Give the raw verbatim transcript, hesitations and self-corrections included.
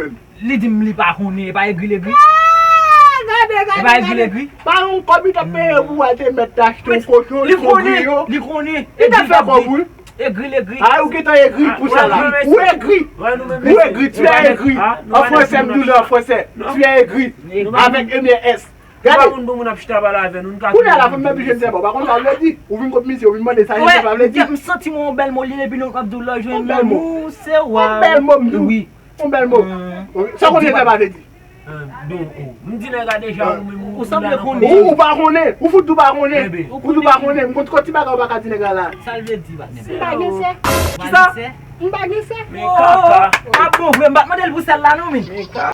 menm. Li di m li pa konnen, e pa egri l egri. Ah, gade, gade, gade. E pa egri l egri. Pa yon kòb li t ap peye pou al te mèt achte yon kochon, li konnen, li konnen. Li t ap fè kòb, wi. Egri l egri. Ah, ou gentan egri pou sa la. Ou egri. Ou egri, tu es aigri. An fransè, m di w an fransè. Tu es aigri. Avèk M E S. Gade. Nou pa moun pou moun ap chita pale avè nou, nou ka. Kounye a la, fò m mèt oblije di sa, bon, pa konn sa vle di. Ou vin kot misye, ou vin mande sa, sa vle di. M santi mwen yon bèl mo, li epi nou ap di w lòjwen lanmou, se wa. Yon bèl mo, m di w. Wi. Yon bèl mo. Sa w konnen sa vle di? Bon, m di nèg la deja, ou menm ou sanble konnen. Ou, ou pa konnen, ou fout ou pa konnen. Ou fout ou pa konnen, m konn ti bagay ou pa ka di nèg la la. Sa l vle di, patnè? M pa gen sè. Kisa? M pa gen sè. Men kaka. Ah bon, vre, m pa t mande l pou sèl la non, men. Men kaka.